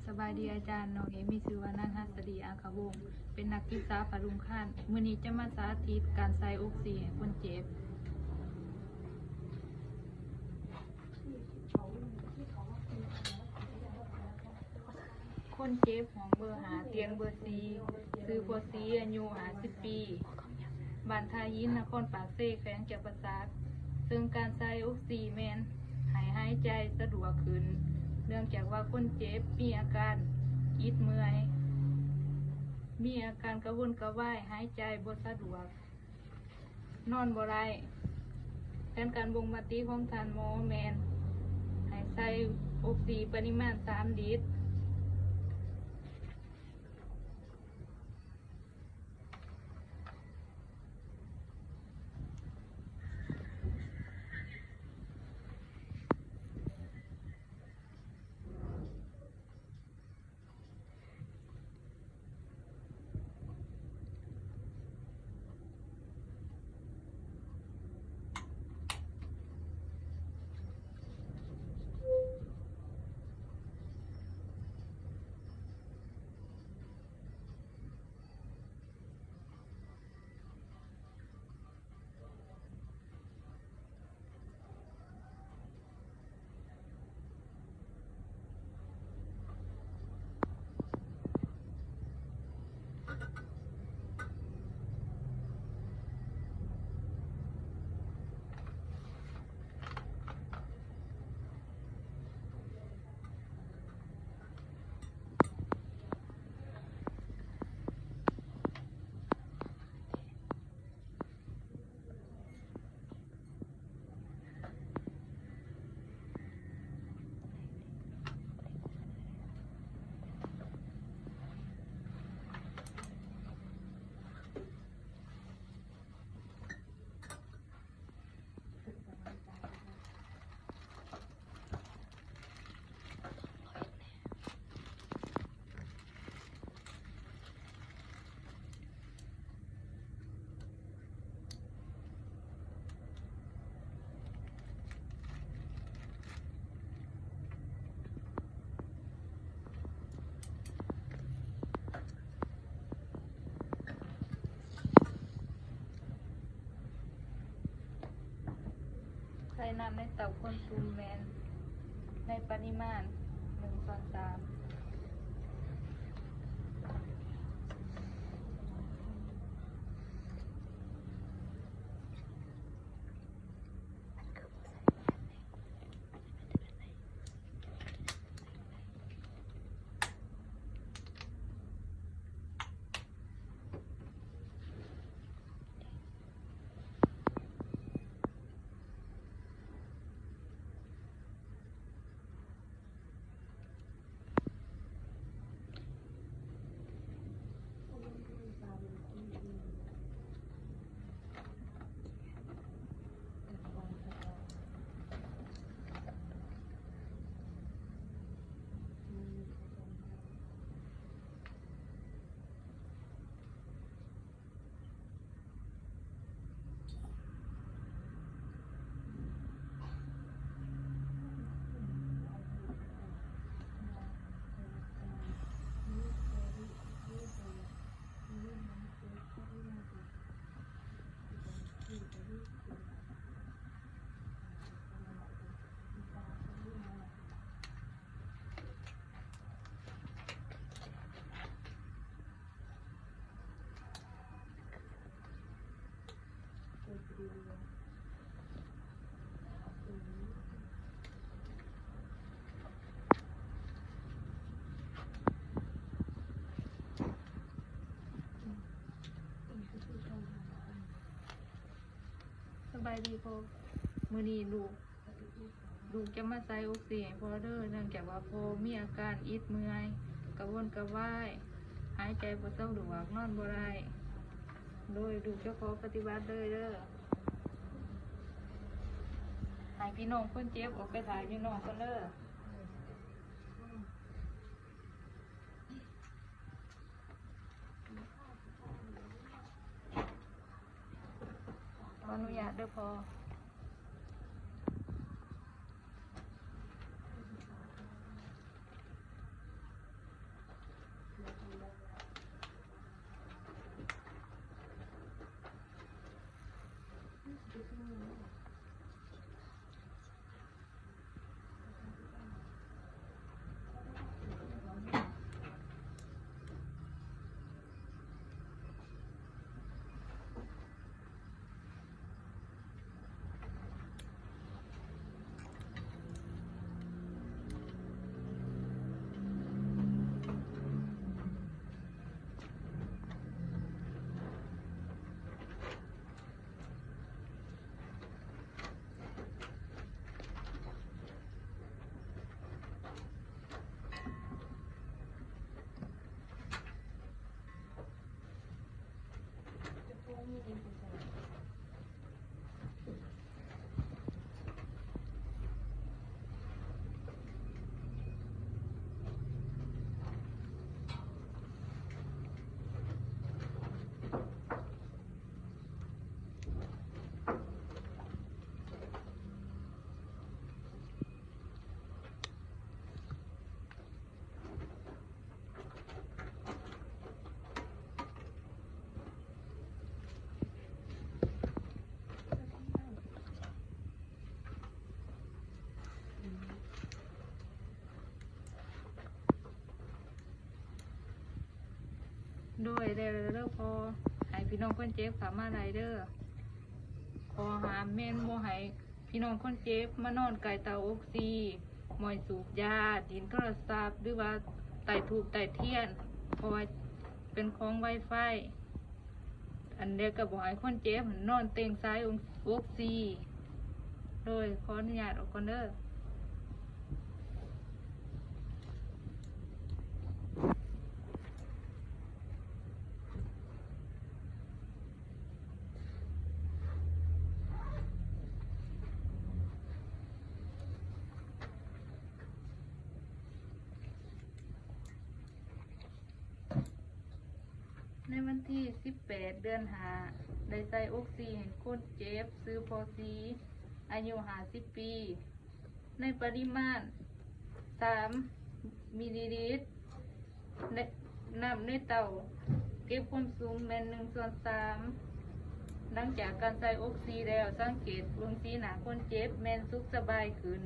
ສະບາຍດີອາຈານ, ນ້ອງເອມີຊື່ວ່ານາງຫັດສະດີ ອາຄະວົງ, ເປັນນັກສຶກສາຜະດຸງຄານ. ມື້ນີ້ຈະມາສາທິດການໃສ່ອົກຊີໃຫ້ຄົນເຈັບ. ຄົນເຈັບຫ້ອງເບີຫ້າ ຕຽງເບີສີ່ ຊື່ພໍ່ສີ ອາຍຸຫ້າສິບປີ, ບ້ານທ່າຫີນ ນະຄອນປາກເຊ ແຂວງຈຳປາສັກ. ເຊິ່ງການໃສ່ອົກຊີແມ່ນໃຫ້ຫາຍໃຈສະດວກຂຶ້ນ ເນື່ອງຈາກວ່າຄົນເຈັບມີອາການອິດເມື່ອຍ, ມີອາການກະວົນກະວາຍ, ຫາຍໃຈບໍ່ສະດວກ, ນອນບໍ່ໄດ້. ແຜນການບົ່ງມະຕິຂອງທ່ານໝໍແມ່ນໃຫ້ໃສ່ອົກຊີປະລິມານສາມລິດ. ໃສ່ນ້ຳໃນເຕົ້າຄົນຕຸ່ມແມ່ນໃນປະລິມານໜຶ່ງສ່ວນສາມ. ສະບາຍດີພໍ່. ມື້ນີ້ລູກ ລູກຈະມາໃສ່ອົກຊີໃຫ້ພໍ່ເດີ, ເນື່ອງຈາກວ່າພໍ່ມີອາການອິດເມື່ອຍ, ກະວົນກະວາຍ, ຫາຍໃຈບໍ່ສະດວກ, ນອນບໍ່ໄດ້. ໂດຍ ລູກຈະຂໍປະຕິບັດເລີຍເດີ. ໃຫ້ພີ່ນ້ອງຄົນເຈັບອອກໄປຖ້າຢູ່ນອກກ່ອນເດີ. ຂໍອະນຸຍາດເດີພໍ່. ໂດຍ ແລ້ວເດີພໍ່ ໃຫ້ພີ່ນ້ອງຄົນເຈັບເຂົ້າມາໄດ້ເດີ. ຂໍ້ຫ້າມແມ່ນບໍ່ໃຫ້ພີ່ນ້ອງຄົນເຈັບມານອນໃກ້ເຕົາອົກຊີ, ບໍ່ໃຫ້ສູບຢາ, ຫຼິ້ນໂທລະສັບ ຫຼືວ່າໄຕ້ທູບໄຕ້ທຽນ ເພາະວ່າເປັນຂອງໄວໄຟ. ອັນ ແລ້ວກໍບໍ່ໃຫ້ຄົນເຈັບນອນເຕັງສາຍອົກ ອົກຊີ. ໂດຍ ຂໍອະນຸຍາດອອກກ່ອນເດີ. ໃນວັນທີສິບແປດ ເດືອນຫ້າ ໄດ້ໃສ່ອົກຊີໃຫ້ຄົນເຈັບຊື່ ພໍ່ສີ ອາຍຸຫ້າສິບປີ ໃນປະລິມານສາມມິລລີລິດ. ແລະ ນ້ຳໃນເຕົາເກັບຄວາມຊຸ່ມແມ່ນໜຶ່ງສ່ວນສາມ. ຫຼັງຈາກການໃສ່ອົກຊີແລ້ວ ສັງເກດເບິ່ງສີໜ້າຄົນເຈັບແມ່ນສຸກສະບາຍຂຶ້ນ.